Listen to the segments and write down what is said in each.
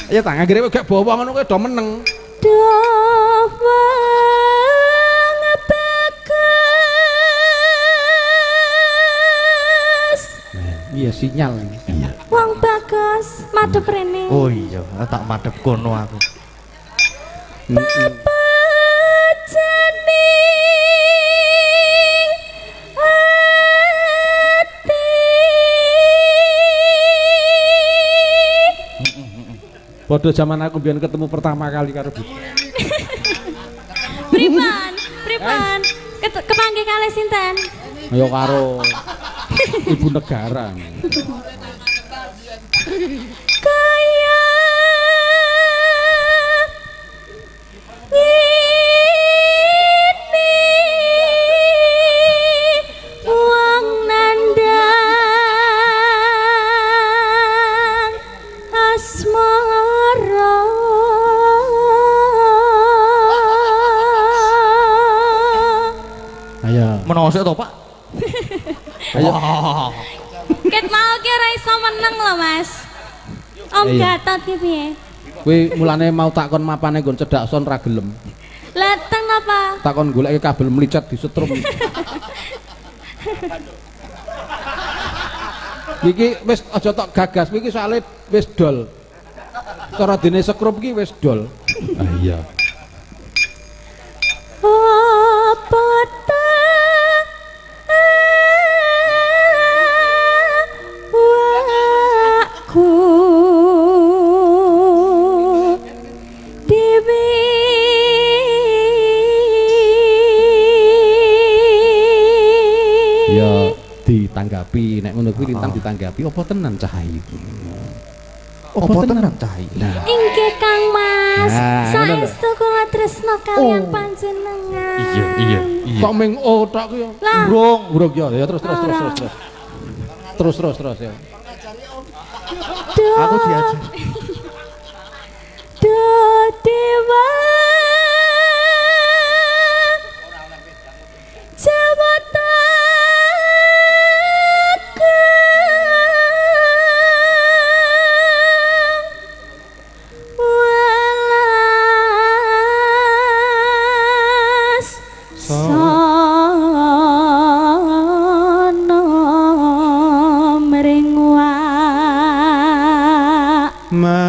Ayo ta anggere gak bawa ngono kowe do meneng. Duh wong bagus. Iya sinyal. Iya. Wong bagus madhep rene. Oh iya, tak madhep kono aku. Pepejaning ati. Padha zaman aku mbiyen ketemu pertama kali karo Bu. Pripun? Pripun? Kepanggih kalih sinten? Ayo karo ibu negara. Kaya ngene wong nandang asmara. Ayo. Menawa sik to, Pak? Ayo. Ket mau ki ora iso meneng lho, Mas. Om Iya. Gatot ki piye? Kuwi mulane mau takon mapane nggon cedhak son ra gelem. Lah teng apa? Takon goleki kabel mlicet disetrum. Iki wis aja tok gagas iki soalé wis dol. Cara dene sekrup iki wis dol. Ah iya. Apa ta awakku dhewe Ya ditanggapi nek ngono kuwi lintang ditanggapi apa tenan cah ayu? Apa tenan cah ayu? Nah, Inggih Kang Mas, Nah, ngono lho. saestu kula tresna kaliyan panjenengan. Iya, iya, iya. Kok ming o tok kuwi ya? Lah. Urung, urung ya. Ya terus terus terus terus terus. Terus terus terus ya. Duh, Aku diajar. Duh dewa Jawata Agung welas sono mring wak Ma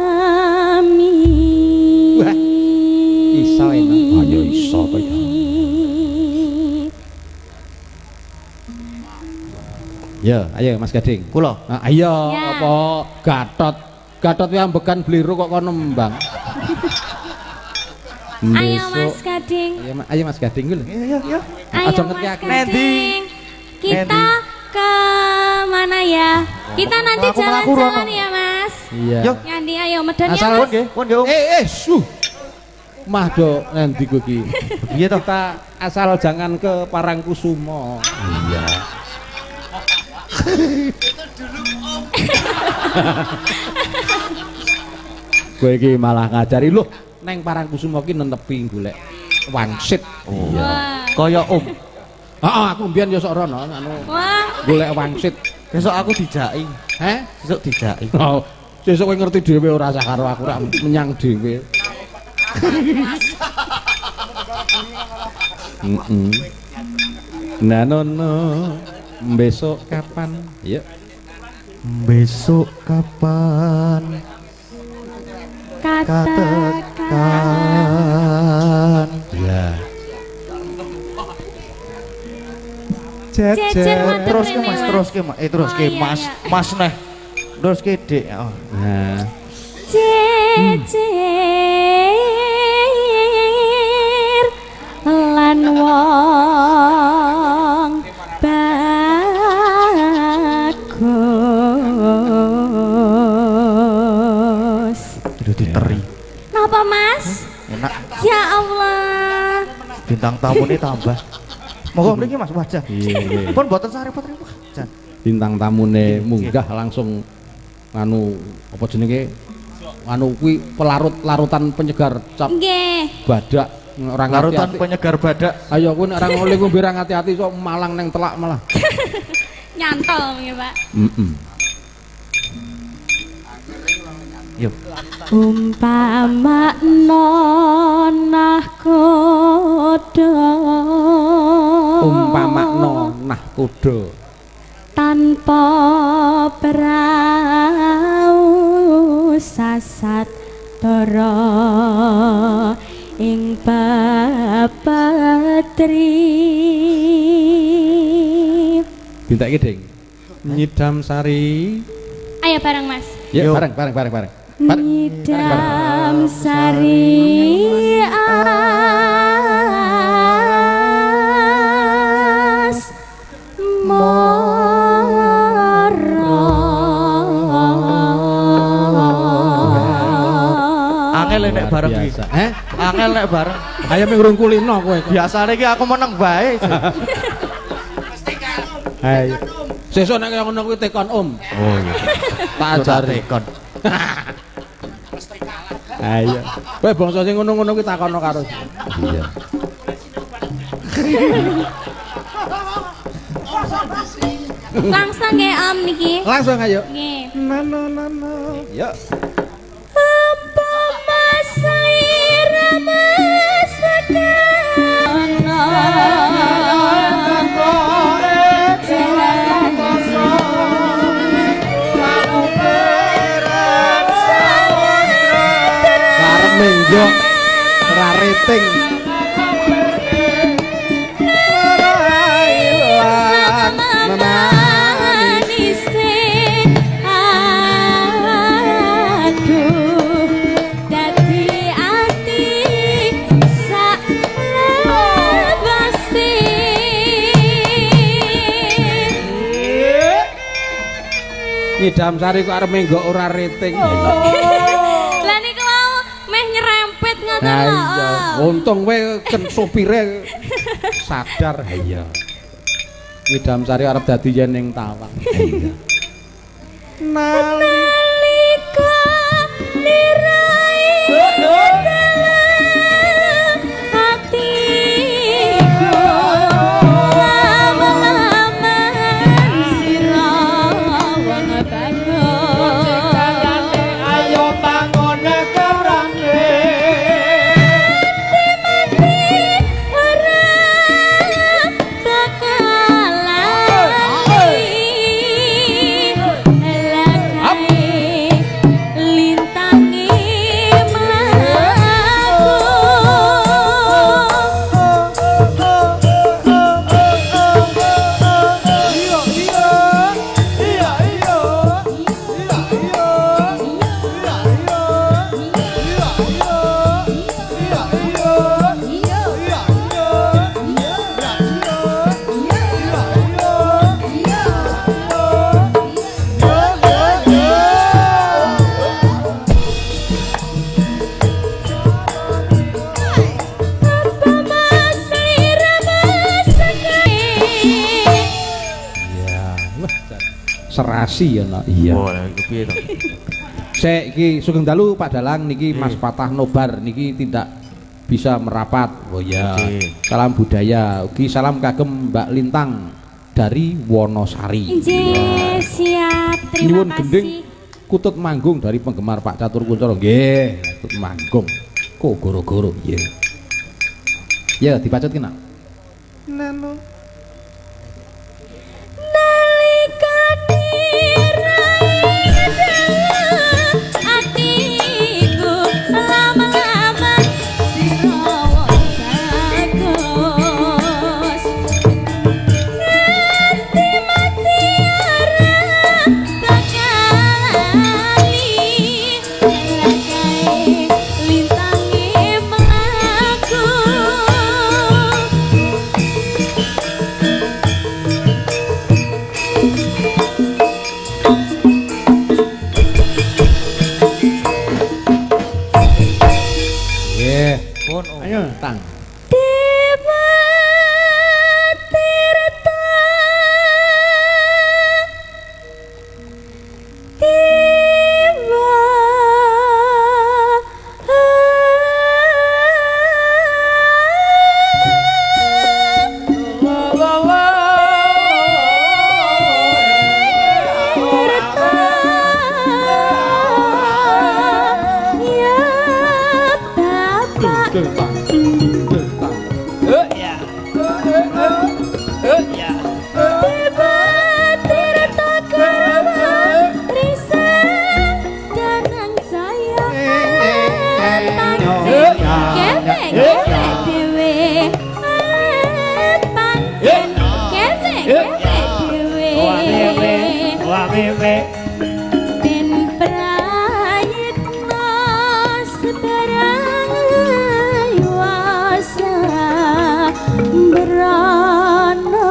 mami. Wah, iso enak. Ah, ya iso to ya. Ya, ayo Mas Gading. Kula. Ah, ayo Ya. apa Gatot. Gatot kuwi ambekan bliru kok kono nembang. Ayo Mas Gading. Ayo, ayo Mas Gading kuwi lho. Iya, iya, iya. Ayo Aja Mas ngerti aku. Gading. Kita ke mana ya? Kita nanti Aku mlaku jalan-jalan rono. ya Mas. Iya. Yo. Nyandi ayo medon ya Asal- Mas. Pun nggih, pun nggih. Om. Suh. Mah do nanti kowe iki. Piye to? Kita asal jangan ke Parangkusumo. Iya. Kowe iki malah ngajari lho neng Parangkusumo ki nenepi golek wangsit. Iya. Wah. Kaya Om. Heeh, aku mbiyen ya sok rono anu Wah, golek wangsit. Besok aku dijaki. Heh? Besok dijaki. Oh, sesuk kowe ngerti dhewe ora usah karo aku rak menyang dhewe. Heeh. Nah nono, besok kapan? Yuk. Besok kapan katakan. katekan? Ya. Jejer madhep Terus ke rene, Mas, terus ke Mas. Terus Oh, ke iya, Mas. iya. Mas neh. Terus ke Dik. Oh. Nah, Jejer lan wong bagus. Aduh diteri. Napa Mas? Enak. Ya Allah. Bintang tamune tambah. Monggo mriki Mas wajah. Iya, iya. Pun mboten sah repot-repot. Jan. Bintang tamune munggah langsung nganu apa jenenge? Anu kuwi pelarut larutan penyegar cap Nggih. badak ora Larutan ngati-ati. penyegar badak. Ayo kuwi nek ora ngoleh ngombe ora ngati-ati sok malang neng telak malah. Nyantol nggih, Pak. Heeh. Yuk. Umpamakna nahkoda. Umpamakna nahkoda. Tanpa prau sasat dara ing pepetri. Bintake Ding. Nyidam sari. Ayo bareng Mas. Ya bareng bareng bareng bareng. Nyidam sari as mara. Angel nek bareng iki. Heh? Angel nek bareng. Ayo ming urung kulino kowe. Biasane iki aku meneng bae. Ayo. Sesuk nek kaya ngono kuwi tekon Om. Oh iya. Tak ajari. Tekon. Ayo. Kowe bangsa sing ngono-ngono kuwi takono karo. Iya. Langsung nggih Om niki. Langsung ayo. Nggih. Na na na na. Yo. Apa mas irama sakana. Menggok ra rating. Aduh dadi ati sak lebase. Nyidam sari kok arep menggok ora rating. Lah niku wau meh nyerempet ngoten Nah lho. iya, untung kowe ken sopire sadar. Iya. Nyidam sari arep dadi yen ning tawang. Iya. Nalika nirai dalam atiku lama-laman sira wong bagus. Ayo bangun kerane. Mati ora bakal lali. Lakae lintangi mlaku. Iya iya iya iya iya iya iya iya iya iya iya Apa mas irama sekae. Iya. Wah, serasi ya nak. Iya. Wah, iku piye to? Sek iki sugeng dalu Pak Dalang niki Mas Patah Nobar niki tidak bisa merapat. Oh iya. Oke. Salam budaya. Ugi salam kagem Mbak Lintang dari Wonosari. Nggih, siap. Terima Nyuwun kasih. gending kutut manggung dari penggemar Pak Catur Kuncoro. Nggih, kutut manggung. Kok goro-goro nggih. Ya, dibacut ki nak. Nalika nirai dalam atiku lama-lama sira wong bagus. Nganti mati ora bakal lali. Lakae lintangi mlaku. Nggih. Pun Om. Ayo, Tang. Dewa Tirta Dewa La la la. Awewe Den prayitna sebarang wasa brana.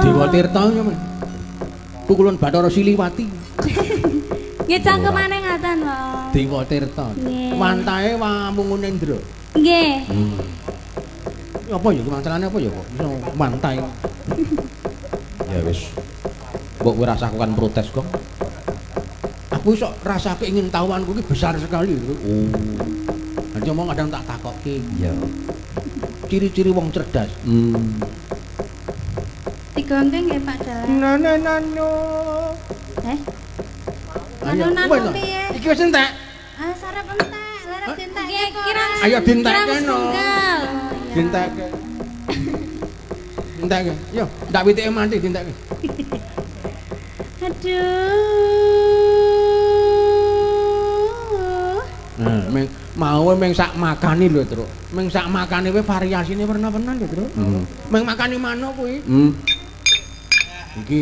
Dewa Tirta nyaman. Pukulun Bathara Siliwati. Nggih cangkemane ngaten, Pak. Dewa Tirta. Nggih. Wantahe Wamungunendra. Nggih. Apa ya masalahnya apa ya kok iso mantai. Ya wis. Mbok kowe rasah kan protes kok. Aku iso rasa keingintahuanku ki besar sekali. Oh. Nanti omong kadang tak takokke. Iya. Ciri-ciri wong cerdas. Digongkeng nggih Pak Dalang. Nana nano. Eh, Ayo, Nano-nano wes to. piye? Iki wis entek. Ah, sarep entek, larep dientekke Nggih, apa kirang ora? Ayo dientekke kirang no. setunggal. Dientekke. Dientekke. Yo, ndak witike mati dientekke. Aduh. Nah, meng mau meng sak makani lho, Truk. Meng sak makani kuwi variasine werna-werna lho, Truk. Meng makani manuk kuwi. Iki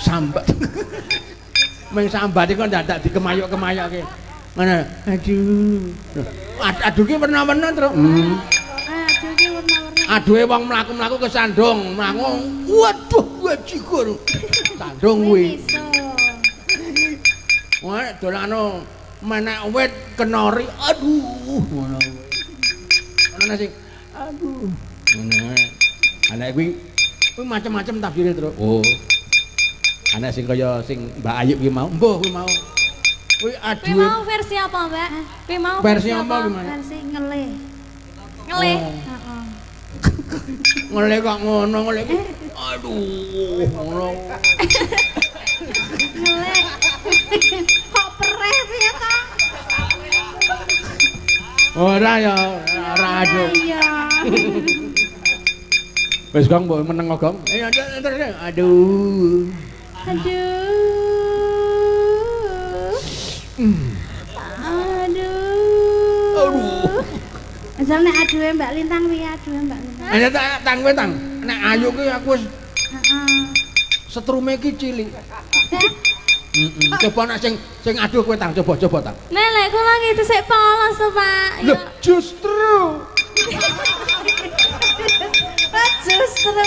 sambat. Meng sambat iki kok dadak dikemayuk-kemayokke. Ngono. Aduh. Aduh ki werna-werna, Truk. Aduh iki warna-warna. Aduhe wong mlaku-mlaku kesandung, mlaku. Waduh, wajigur. Sandung kuwi. Iso. Wah, dolano menek wit kenori. Aduh, ngono kuwi. Ono sing aduh. Ngono ae. Anak kuwi kuwi macem-macem tafsire, Truk. Oh. Anak sing kaya sing Mbak Ayu kuwi mau, mbuh kuwi mau. Kuwi Kuwi aduhe mau versi apa, Mbak? Kuwi mau versi apa gimana? Versi ngelih. Ngelih. Heeh. Ngelih kok ngono, ngelih. Aduh, ngono. Ngelih. Kok perih piye to? Ora ya, ora aduh. Iya. Wis Gong mbok meneng kok, Gong. Ayo terus. Aduh. Aduh. Aduh. Aduh. Asal nek aduhe Mbak Lintang piye aduhe Mbak Lintang? Ayo tak tang kowe tang. Nek ayu ki aku wis Heeh. setrume ki cilik. Heeh. Coba nek sing sing aduh kowe tang, coba coba tang. Nek lek kula nggih sik polos to, Pak. Ya. Loh, justru. Ah, justru.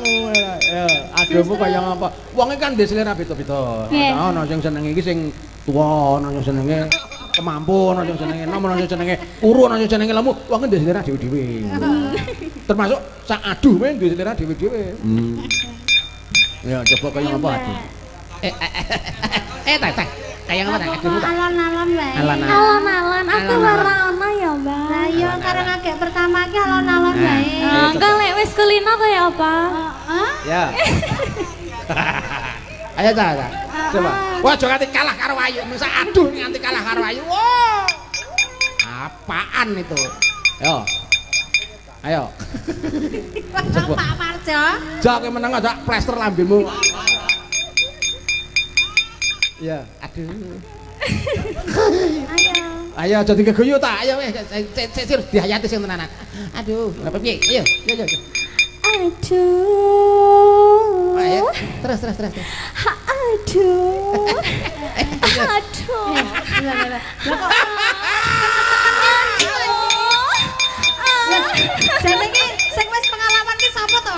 Oh, ya, aduhmu kaya ngapa? Wonge kan ndek selera beda-beda. Nggih. Ana sing senenge iki sing tuwa, ana sing senenge kemampu, ana sing senenge enom, ana sing senenge kuru, ana sing senenge lemu. Wonge ndek selera dhewe-dhewe. Termasuk sak aduh wae ndek selera dhewe-dhewe. Ya, coba kaya ngapa aduh. Eh, teh, teh. Kaya ngapa teh? Aduhmu teh. Alon-alon wae. Alon-alon. Alon-alon aku Alon-alon. ora ono ya, Mbak. Lah iya kareng agek pertama ki alon-alon Nah. wae. Ayo, Ah, coba. Engko lek wis kulino kaya apa? Heeh. Ya. Ayo ta, ta. Coba. Wah, aja nganti kalah karo Ayu. Masa aduh nganti kalah karo Ayu. Wah. Apaan itu? Yo. Ayo. Coba. Pak Parjo. Jak kowe meneng aja plester lambemu. Ya, aduh. Ayo. Ayo aja digeguyu ta. Ayo wis sik sik dihayati sing tenanan. Aduh, lha piye? Ayo, ayo, ayo. Aduh. Ayo, terus terus terus. terus. Aduh. Aduh. Lah lah lah. Lah kok Aduh. jane iki sing wis pengalaman ki sapa to?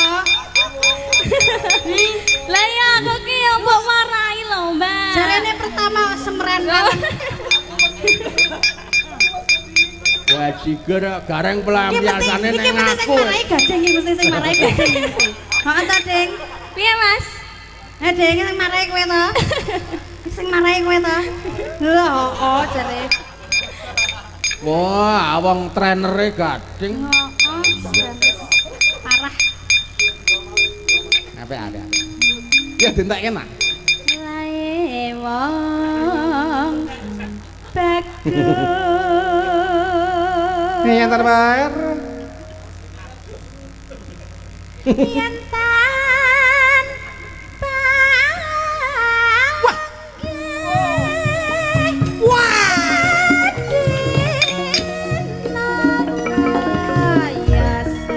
Lah ya aku ki ya mbok warai lho, Mbak. Jarene pertama semren banget. Bajigur gareng Iki mesti pelampiasane iki neng mesti sing aku. marai gading iki mesti sing marai gading iki mesti. Heeh to, Ding. Piye, Mas? Eh, Ding sing marai kowe to. Sing marai kowe to. Lho, oh, jare. Wah, wong trenere gading. Heeh. Parah. Apik apik. apik. Ya dientekke nak. Lae wong bagus. Yen terbayar. Yen tan Wah. Wah.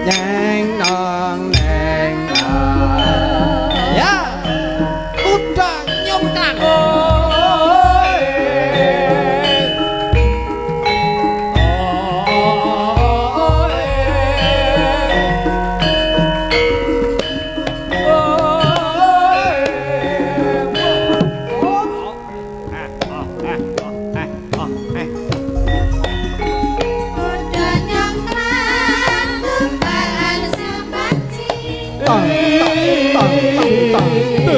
Nyeng nong tang tang tang tang.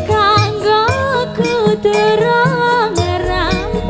Kanggo kudu rampung.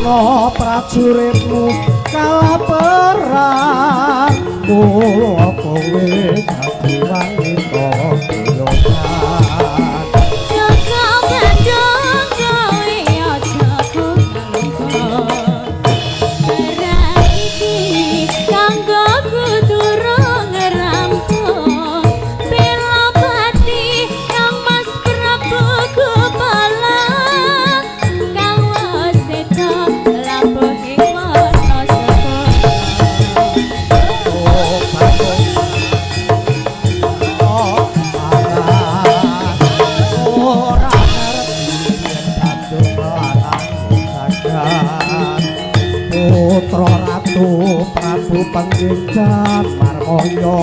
ana prajuritmu kalah perang mula kowe dadi wanita guyonan. Joko Bandung kowe aja kungkung. Perang iki kanggo kudu rampung. Pelopati Kang Mas Prabu Gupala kang wis sedo labuh ing wana separa. Ora ngerti yen Bandung lanang jagat putra ratu Prabu Pengging Jamarmaya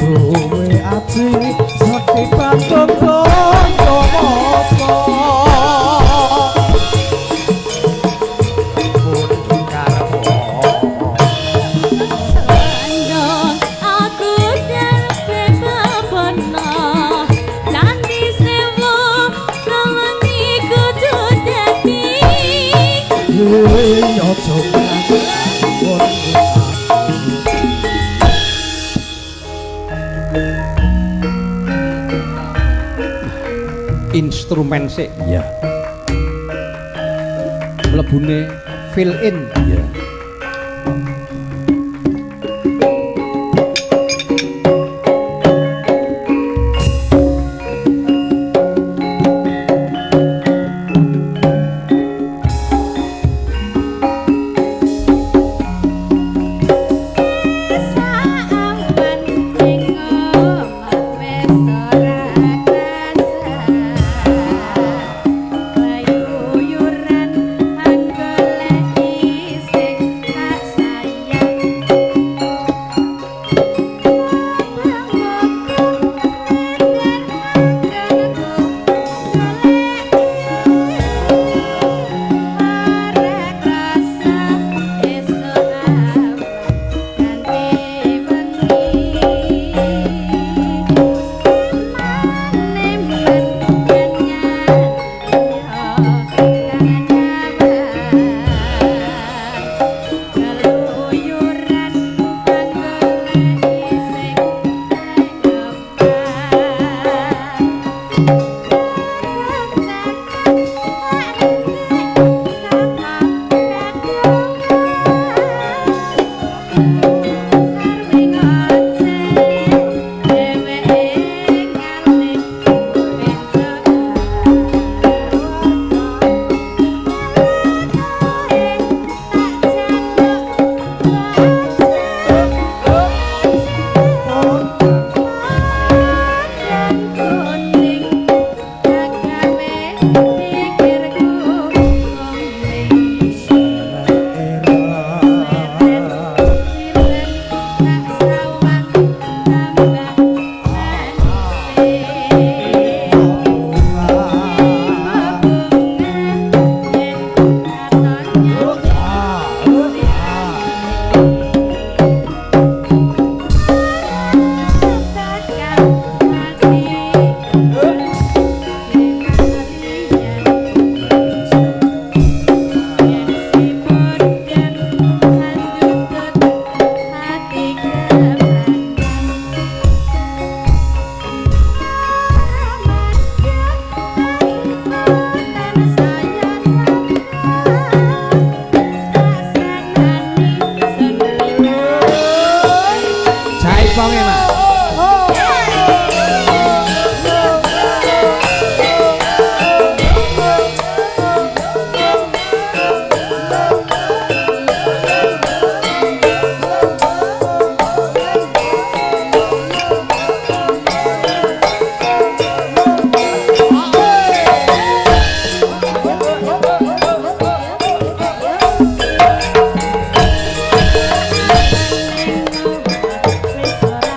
duwe aji sekti Bandung Bandamasa. Pun karma. Bandung aku darpe babono Candi Sewu sewengi kudu dadi. Aja ngawur. Instrumen sik. Iya. Mlebune fill in. Iya. Saawan ing omah wis ora krasa. Klayuyuran anggoleki sing tak sayang. Bangunku ngeder anggonku goleki ora krasa esuk awan ganti wengi. Eman-eman yen yo kangen nyawang. Keluyuran anggoleki sing tanggepan. Jaiponge, Mas. Wis ora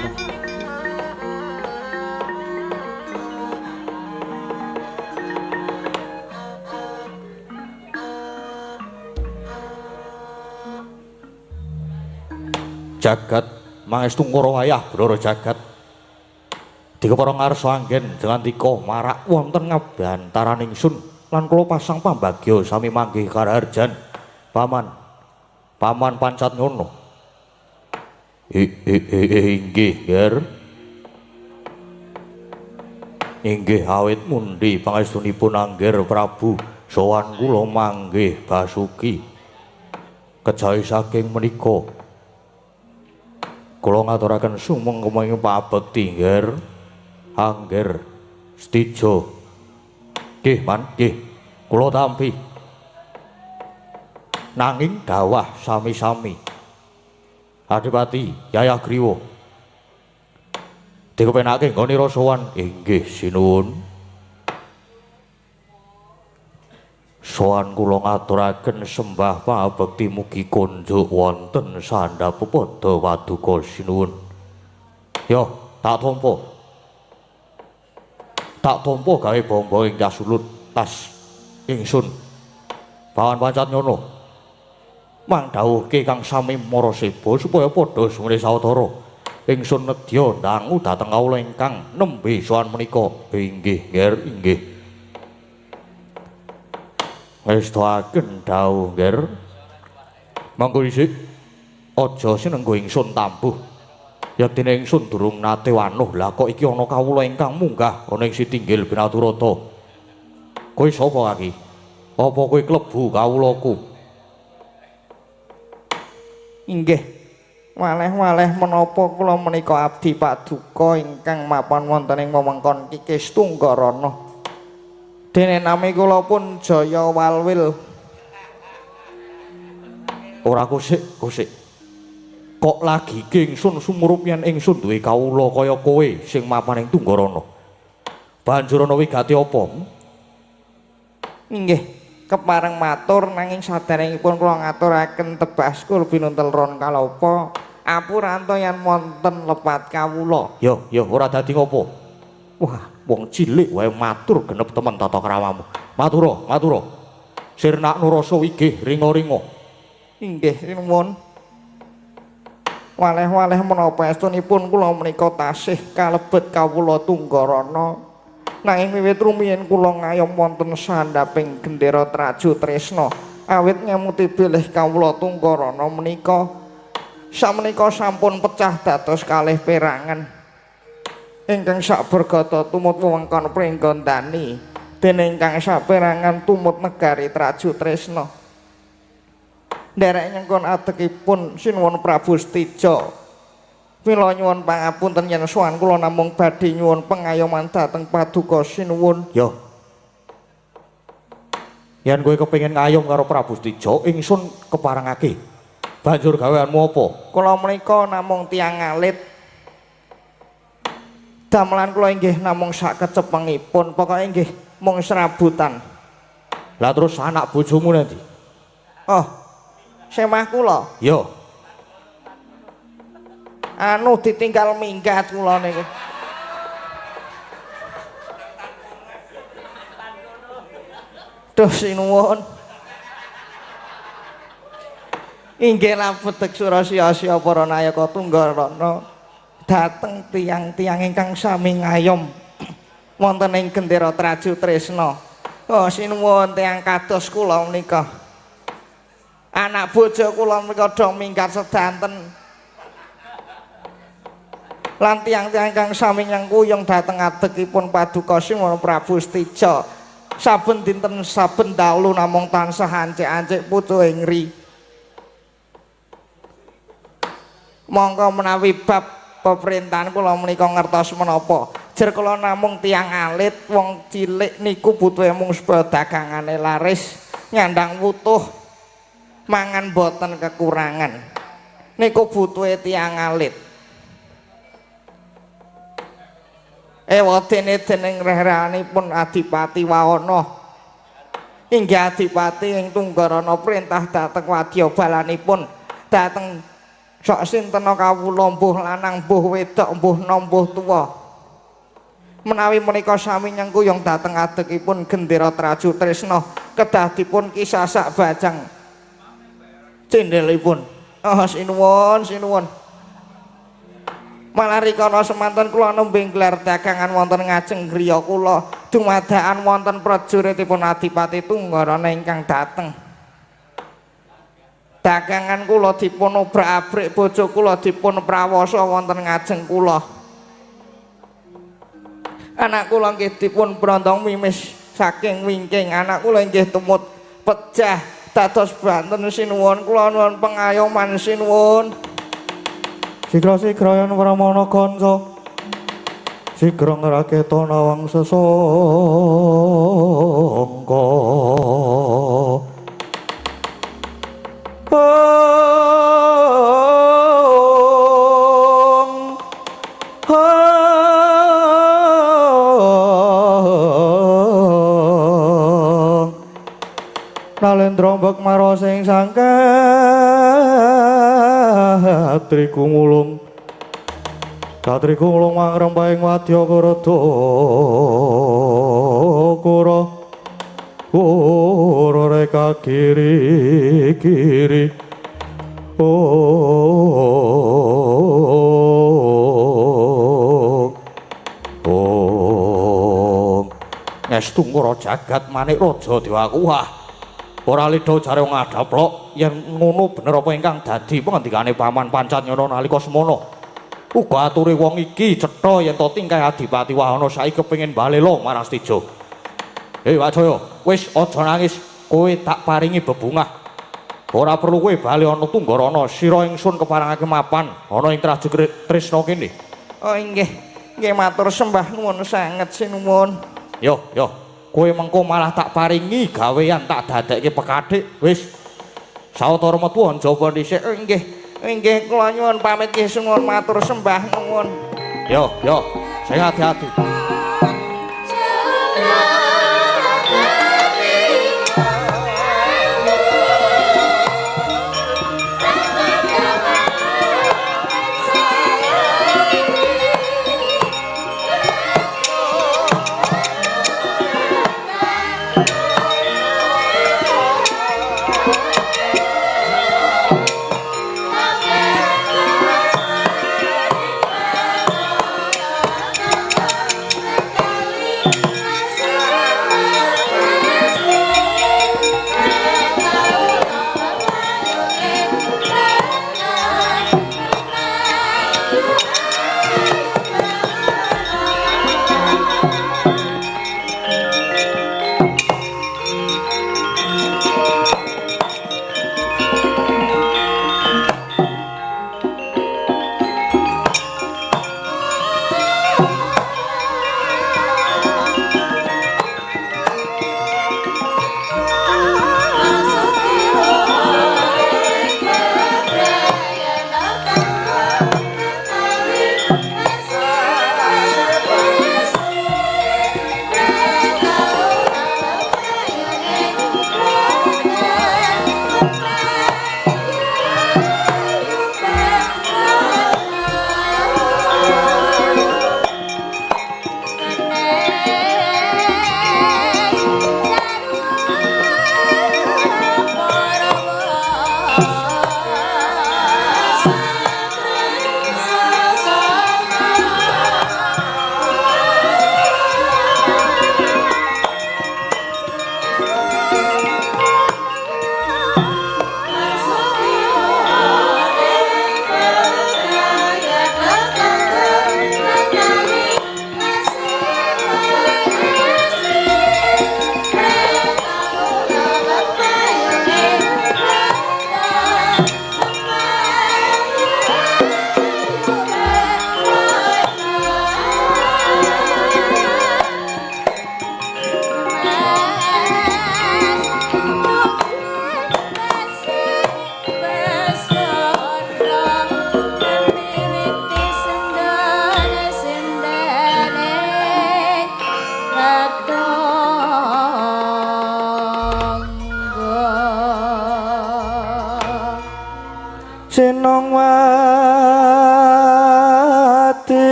to. Jagat mangestu ngoro wayah brara jagat. Dikepara ngarsa anggen jengandika marak wonten ngabantaraning sun lan kula pasang pambagya sami manggih karaharjan. Paman, paman pancat ngono. Inggih, Ger. Inggih awit mundi pangestunipun Angger Prabu sowan kula manggih Basuki. Kejawi saking menika kula ngaturaken sumengkeming pabekti, Nger. Angger Stijo. Nggih, Man, nggih. Kula tampi. Nanging dawah sami-sami. Adipati Yayah Griwa. Dikepenake nggone sowan. Inggih, sinuwun. Sowan kula ngaturaken sembah pabekti mugi konjuk wonten sandhap pepada paduka sinuwun. Yo, tak tampa. Tak tampa gawe bombo ing kasulut tas ingsun. Pawan pancat nyono. Mang dawuhke kang sami maraseba supaya padha sumene sawetara. Ingsun nedya ndangu dhateng kawula ingkang nembe sowan menika. Inggih, Nger, inggih. Ngestoaken dawuh, Nger. Monggo isik aja sinenggo ingsun tambuh. Yektine ingsun durung nate wanuh. Lah kok iki ana kawula ingkang munggah ana ing sitinggil Binaturata. Kowe sapa iki? Apa kowe klebu kawulaku? Inggih. Waleh-waleh menapa kula menika abdi paduka ingkang mapan wonten ing wewengkon Kikis Tunggarana. Dene nami kula pun Jaya Walwil. Ora kusik, kusik. Kok lagi ingsun sumurup yen ingsun duwe kawula kaya kowe sing mapan ing Tunggarana. Banjur ana wigati apa? Inggih, kepareng matur nanging saderengipun kula ngaturaken tebas kul pinuntel ron kalapa apuranto yen wonten lepat kawula. Yo, yo ora dadi ngopo. Wah, wong cilik wae matur genep temen tata kramamu. Matura, matura. Sirnakno rasa wigih ringa-ringa. Inggih, sinuwun. Waleh-waleh menapa estunipun kula menika tasih kalebet kawula Tunggarana. Nanging wiwit rumiyin kula ngayom wonten sandhaping gendera Traju Tresna awit ngemuti bilih kawula Tunggarana menika samenika sampun pecah dados kalih perangan. Ingkang sabergata tumut wewengkon Pringgondani dene ingkang saperangan tumut negari Traju Tresna. Nderek nyengkon adekipun sinuwun Prabu Stija. Mila nyuwun pangapunten yen sowan kula namung badhe nyuwun pengayoman dhateng paduka sinuwun. Yo. Yen kowe kepengin ngayom karo Prabu Stija, ingsun keparengake. Banjur gaweanmu apa? Kula menika namung tiyang alit. Damelan kula inggih namung sak kecepengipun, pokoke inggih mung serabutan. Lah terus anak bojomu nanti? Oh. Semah kula. Yo. Anu ditinggal minggat kula niku. Duh sinuwun. Inggih labedek surasya-asya para nayaka Tunggarana dhateng tiyang-tiyang ingkang sami ngayom wonten ing gendera Traju Tresna. Oh sinuwun tiyang kados kula menika. Anak bojo kula menika do minggat sedanten. Lan tiyang-tiyang ingkang sami nyengkuyung dhateng adekipun paduka sinuwun Prabu Stija. Saben dinten saben dalu namung tansah ancik-ancik pucuking ri. Monggo menawi bab peperintahan kula menika ngertos menapa. Jer kula namung tiyang alit, wong cilik niku butuhe mung supaya dagangane laris, nyandang wutuh, mangan boten kekurangan. Niku butuhe tiyang alit. Ewadene dening rehranipun Adipati Wawana. Inggih Adipati ing Tunggarana perintah dhateng wadya balanipun dhateng Sok sinten kawula mbuh lanang mbuh wedok mbuh nom mbuh tuwa. Menawi menika sami nyengkuyung dhateng adegipun gendera Traju Tresna kedah dipun kisasak bajang cendelipun. Oh sinuwun sinuwun. Malah rikala semanten kula nembe nggelar dagangan wonten ngajeng griya kula dumadakan wonten prajuritipun Adipati Tunggarana ingkang dateng. Dagangan kula dipun obrak-abrik, bojo kula dipun prawasa wonten ngajeng kula. Anak kula nggih dipun brondong mimis saking wingking, anak kula nggih tumut pejah dados banten sinuwun kula nuwun pengayoman sinuwun. Sigra-sigra yen Pramana kanca sigra ngraketa nawang sesangka. Nalendra mbek mara sing sangkatri gumulung katri gumulung mangrempahing wadya karada kura kura reka kiri kiri ong ngestu ngara jagat manik raja dewaku. Wah ora lidha jare wong adaplok yen ngono bener apa ingkang dadi pangandikane paman Pancatnyana nalika semono. Uga ature wong iki cetha yen to tingkah Adipati Wahana saiki kepengin balela marang Stija. Hei Wajaya, wis aja nangis, kowe tak paringi bebungah. Ora perlu kowe bali ana Tunggarana, sira ingsun keparengake mapan ana ing Traju Tresna kene. Oh inggih, nggih matur sembah nuwun sanget sinuwun. Yo yo. Kowe mengko malah tak paringi gawean tak dadekke pekathik wis sawetara metu njaba dhisik. Nggih nggih kula nyuwun pamit nggih suwun matur sembah nuwun. Yo yo sing ati-ati. Thank you.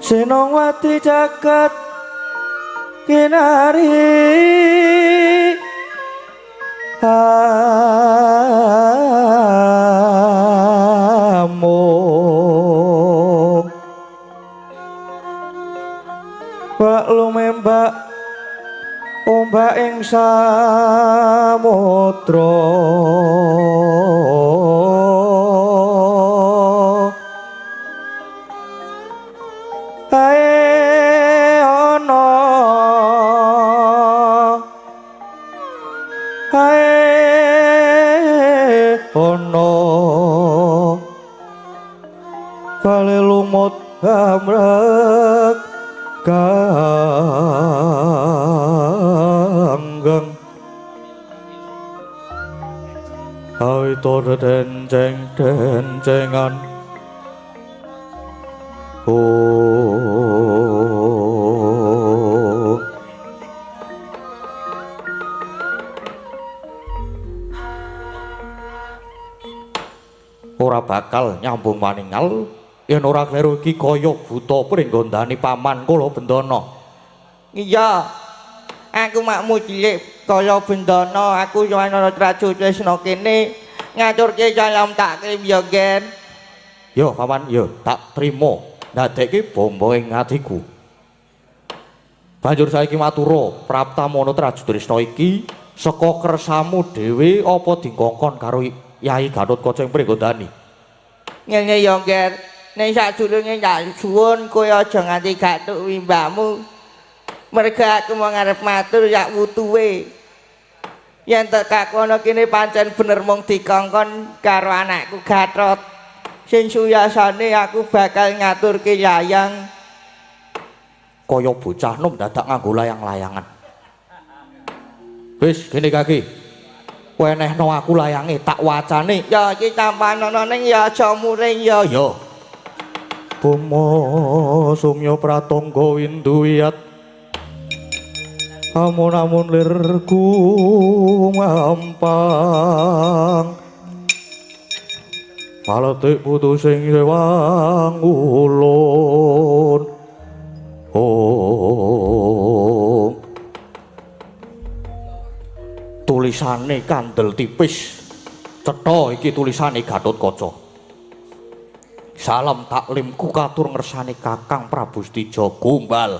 Sinongwati jagat kinari amung bak lumembak ombak ing samudra ae ana ae ana bale lumut amrek ganggeng awito denceng dencengan oh ora bakal nyambung maningal yen ora kleru iki kaya buta pringgondani paman kula Bendana. Iya. Aku makmu cilik kaya Bendana, aku yo ana Traju Tresna kene ngaturke salam taklim ya, Gen. Yo paman, yo tak trimo. Ndadekke bombo ing atiku. Banjur saiki matura praptamono Traju Tresna iki saka kersamu dhewe apa dikongkon karo Yai Gatotkaca ing Pringgondani? Ngene ya, Ger. Ning sadurunge tak suwun kowe aja nganti gathuk wimbamu. Merga aku mau ngarep matur sak wutuwe. Yen tekaku ana kene pancen bener mung dikongkon karo anakku Gatot. Sing suyasane aku bakal ngaturke layang. Kaya bocah nom dadak nganggo layang-layangan. Wis gene kaki. Wenehno aku layange tak wacane. Ya iki tampanono ning ya aja muring ya. Ya. Boma sumya pratangga windu wiyat amun-amun lirku ngampang paletik putu sing sewang ulun. Oh tulisane kandel tipis cetha iki tulisane Gatotkaca. Salam taklimku katur ngersane Kakang Prabu Setija gombal.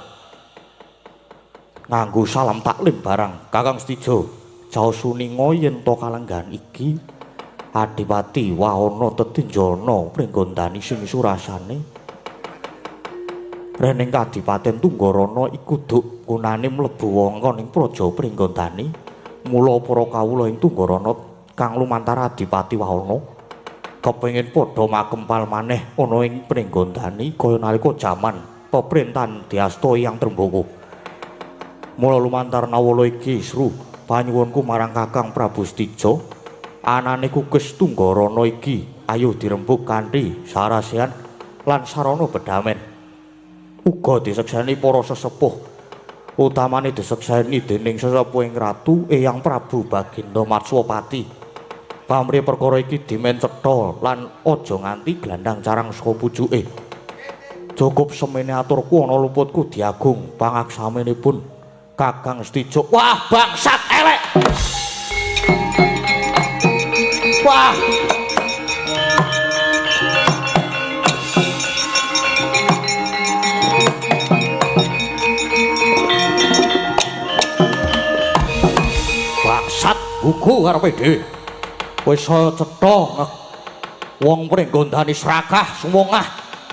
Nganggo salam taklim barang Kakang Setija. Caos suninga yen to kalenggahan iki Adipati Wahana tetinjana pringgondani sing surasane rening Kadipaten Tunggarana iku duk gunane mlebu wewengkon ing Praja Pringgondani. Mula para kawula ing Tunggarana kang lumantar Adipati Wahana kepengin padha makempal maneh ana ing Pringgondani kaya nalika jaman peperintahan Dyasta Hyang Trembaka. Mula lumantar nawala iki sru panyuwunku marang Kakang Prabu Setija, anane kukes Tunggarana iki ayo dirembug kanthi sarasehan lan sarana bedamen. Uga disekseni para sesepuh, utamane disekseni dening sesepuhing ratu Eyang Prabu Baginda Matswapati. Pamrih perkara iki dimen cetha lan aja nganti glandang carang saka pucuke. Cukup semene aturku ana luputku diagung pangaksaminipun Kakang Setija. Wah, bangsat elek. Wah. Bangsat buku karepe dhewe. Wis saya cetha wong Pringgondani srakah sumongah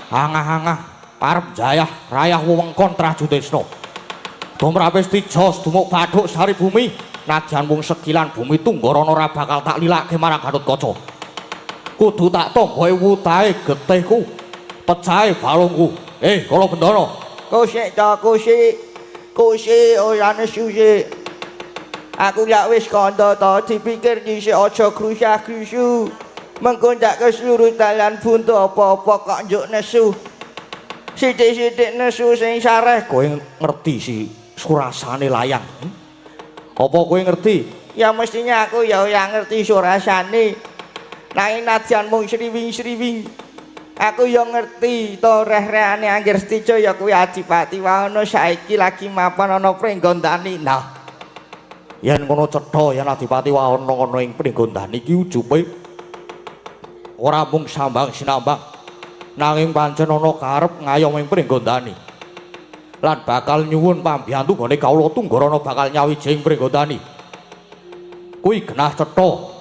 angah-angah arep jayah rayah wewengkon Traju Tresna. Tumrape Setija sedumuk bathuk sari bumi najan mung sekilan bumi Tunggarana ora bakal tak lilake marang Gatotkaca. Kudu tak tanggahe wutahe getihku, pecahe balungku. Kala Bendana. Kusik ta kusik. Kusik ora nesu sik. Aku lak wis kandha to dipikir dhisik aja grusah-grusu. Mengko ndak keseluruh dalan buntu apa-apa kok njuk nesu. Sithik-sithik nesu sing sareh. Kowe ngerti si surasane layang? Apa kowe ngerti? Ya mestinya aku ya ora ngerti surasane. Nanging nadyan mung sriwing-sriwing. Aku ya ngerti to reh-rehane Angger Setija ya kuwi Adipati Wahono saiki lagi mapan ana Pringgondani. Nah, yen ngono cetha yen Adipati Wahono ana ing Pringgondani iki ujupe ora mung sambang sinambang, nanging pancen ana karep ngayom ing Pringgondani. Lan bakal nyuwun pambiyantu nggone kawula Tunggarana bakal nyawiji ing Pringgondani. Kuwi genah cetha.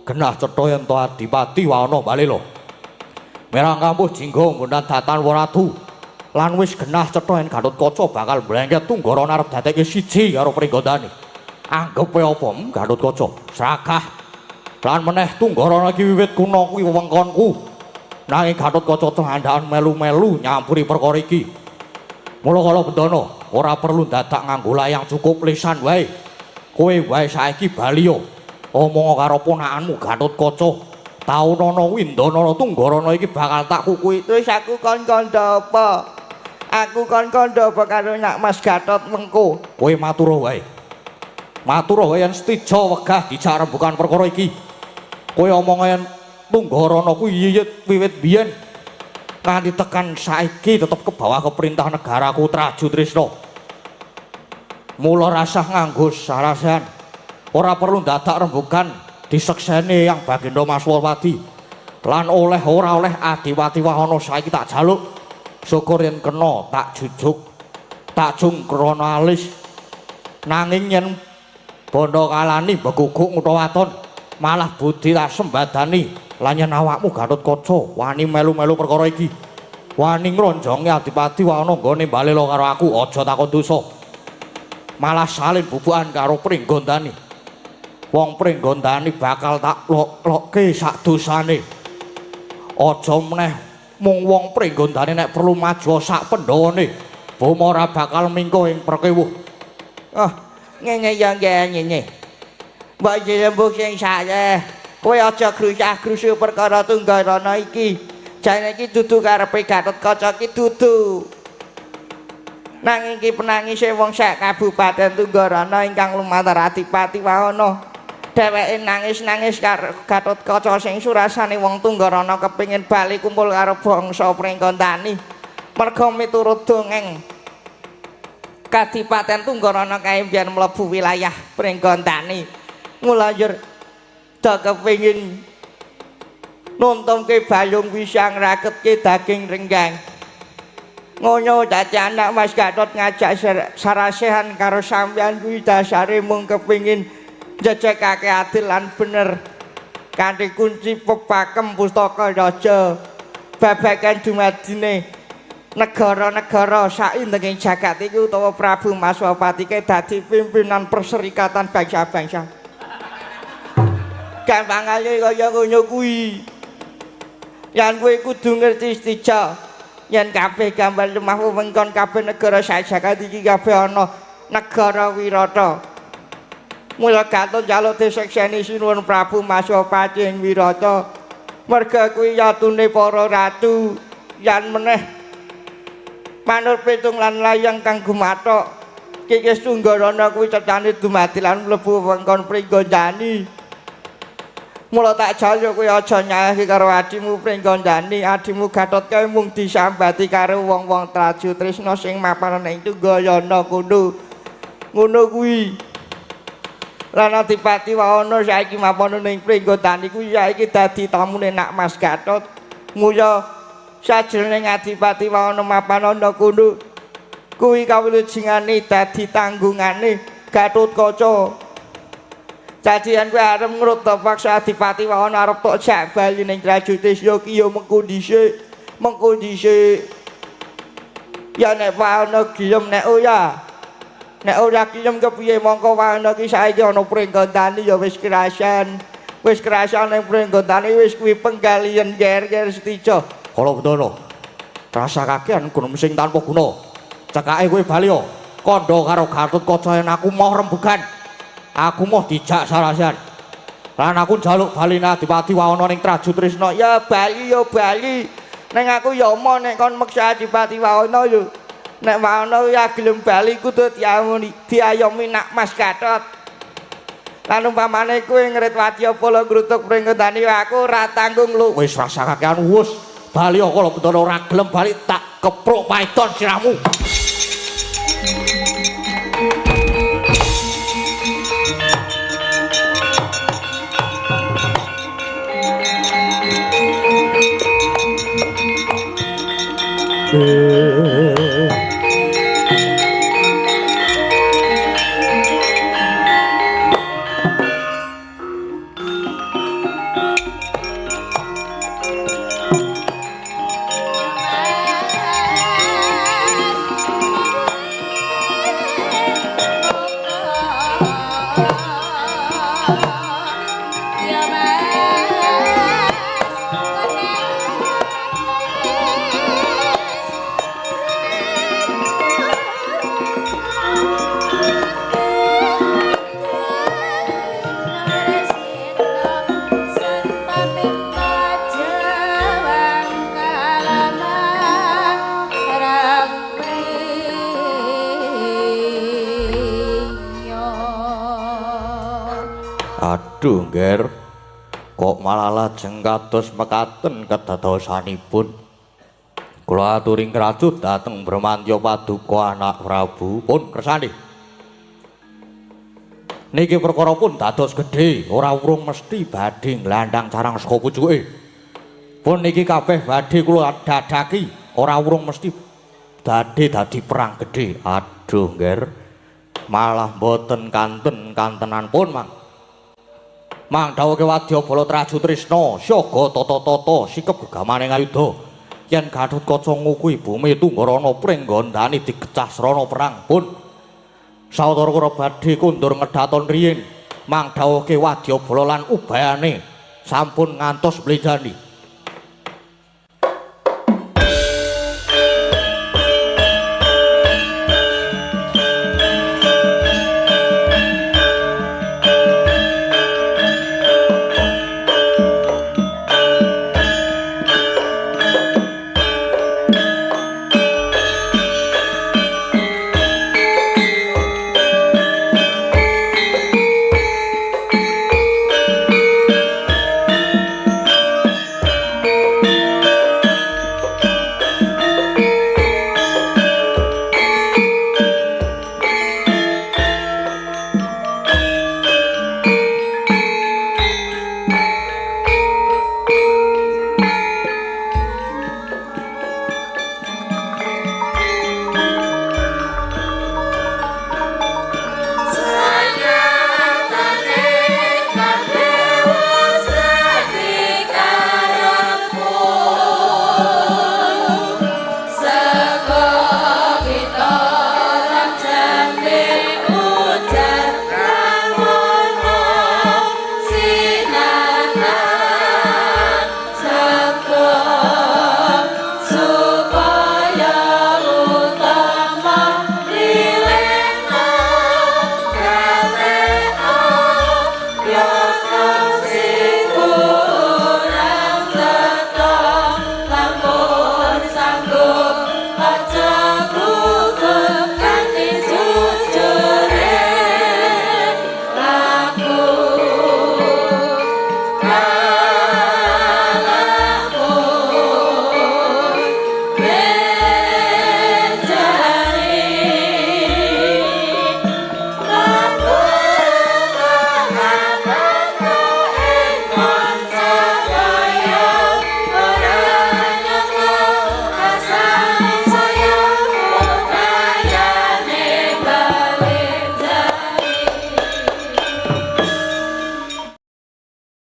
Genah cetha yen to Adipati Wahono balela. Merang kampuh jingga ngundang datan Waratu. Lan wis genah cetha yen Gatotkaca bakal mlengket Tunggarana arep dadekke siji karo Pringgondani. Anggepe apa Gatotkaca? Sragah. Lan meneh Tunggarana iki wiwit kuna kuwi wewengkonku. Nanging Gatotkaca candhakan melu-melu nyampuri perkara iki. Mula kala bendana ora perlu dadak nganggo layang, cukup lisan wae. Kowe wae saiki bali yo. Omong karo ponakanmu Gatotkaca. Taunana Windanana Tunggarana iki bakal tak kukuhi. Terus aku kon kandha apa? Aku kon kandha apa karo Nak Mas Gatot mengko? Kowe matur wae. Matur wae yen Setija wegah dijak rembukan perkara iki. Kowe omong yen Tunggarana kuwi yiyit wiwit biyen nganti tekan saiki tetep ke bawah keperintah negaraku Traju Trisna. Mula rasah nganggo sarasehan. Ora perlu dadak rembukan disekseni yang Baginda Maswapati. Lan oleh ora oleh Adipati Wahono saiki tak jaluk. Syukur yen kena tak jujuk, tak jungkrana alis. Nanging yen bondo kalani beguguk ngutha waton, malah budi tak sembadani. Lan yen awakmu Gatotkaca wani melu-melu perkara iki, wani ngronjongi Adipati Wahono nggone balela karo aku, aja takon dosa. Malah salin bubukan karo Pringgondani. Wong Pringgondani bakal tak lok-lokke sak dosane. Aja meneh mung wong Pringgondani nek perlu maju sak pendhawane, boma ora bakal mingko ing perkewuh. Oh, ngene ya ngene. Mbok jembuk sing saleh. Kowe aja grusah-grusu perkara Tunggarana iki. Jane iki dudu karepe Gatotkaca iki dudu. Nanging iki penangise wong sak kabupaten Tunggarana ingkang lumantar Adipati Wahono. Dheweke nangis-nangis karo Gatotkaca sing surasane wong Tunggarana kepingin bali kumpul karo bangsa Pringgondani. Merga miturut dongeng Kadipaten Tunggarana kae biyen mlebu wilayah Pringgondani. Mula njur do kepingin nuntumke bayung wisang raketke daging renggang. Ngono dadi anak Mas Gatot ngajak sarasehan karo sampeyan kuwi dasare mung kepingin njejekake adil lan bener kanthi kunci pepakem pustaka raja babagan dumadine negara-negara saindenging jagat iki utawa Prabu Maswapati ke dadi pimpinan perserikatan bangsa-bangsa. Gampangane kaya ngono kuwi. Yen kowe kudu ngerti Setija, yen kabeh gambar lemah wewengkon kabeh negara sak jagat iki kabeh ana negara Wirata. Mula Gatot njaluk disekseni sinuwun Prabu Maswapati ing Wirata. Merga kuwi yatune para ratu yen meneh manut pitung lan layang kang gumathok. Kikis Tunggarana kuwi cecane dumadi lan mlebu wewengkon Pringgondani. Mula tak jaluk kowe aja nyalahke karo adimu Pringgondani, adimu Gatot kae mung disambati karo wong-wong Traju Trisna sing mapan ning Tunggarana kono. Ngono kuwi. Lan Adipati Wahono saiki mapan ning Pringgondani kuwi saiki dadi tamune Nak Mas Gatot. Muya sajroning Adipati Wahono mapan ana kono kuwi kawilujengane dadi tanggungane Gatotkaca. Dadi yen kowe arep ngrutta paksa Adipati Wahono arep tok jak bali ning Traju Trisna ki ya mengko dhisik, mengko dhisik. Ya nek Wahono gelem nek ora. Nek ora gelem kepiye mongko Wahono ki saiki ana Pringgondani ya wis kerasan. Wis kerasan ning Pringgondani wis kuwi penggalian ger-ger Setija. Kala bendana rasa kakean gunung sing tanpa guna. Cekake kowe bali yo. Kandha karo Gatotkaca yen aku moh rembugan. Aku moh dijak sarasehan. Lan aku njaluk bali Adipati Wahono ning Traju Trisna. Ya bali ya bali. Ning aku ya moh nek kon meksa Adipati Wahono yo. Nek Wahono ya gelem bali kudu diayomi Nak Mas Gatot. Lan umpamane kowe ngrit wadya pala ngrutuk Pringgondani aku ora tanggung lho. Wis rasa kakean wis. Bali kala bendana ora gelem bali tak kepruk paidon sirahmu. Aduh, Ngger. Kok malah lajeng kados mekaten kedadosanipun. Kula aturi ngracut dhateng Bramantya paduka anak Prabu pun kersane. Niki perkara pun dados gedhe, ora urung mesti badhe nglandang carang saka pucuke. Pun niki kabeh badhe kula dadaki, ora urung mesti badhe dadi perang gedhe. Aduh, Ngger. Malah mboten kanten-kantenan pun, Mang. Mang dawuhke wadyabala Traju Trisna, siaga tata-tata sikep gegamane ngayudha. Yen Gathotkaca ngukuhi bumi Tunggarana pringgondani digecah srana perang pun. Sawetara kula badhe kondur ngedhaton riyin. Mang dawuhke wadyabala lan ubayane sampun ngantos mlenjani.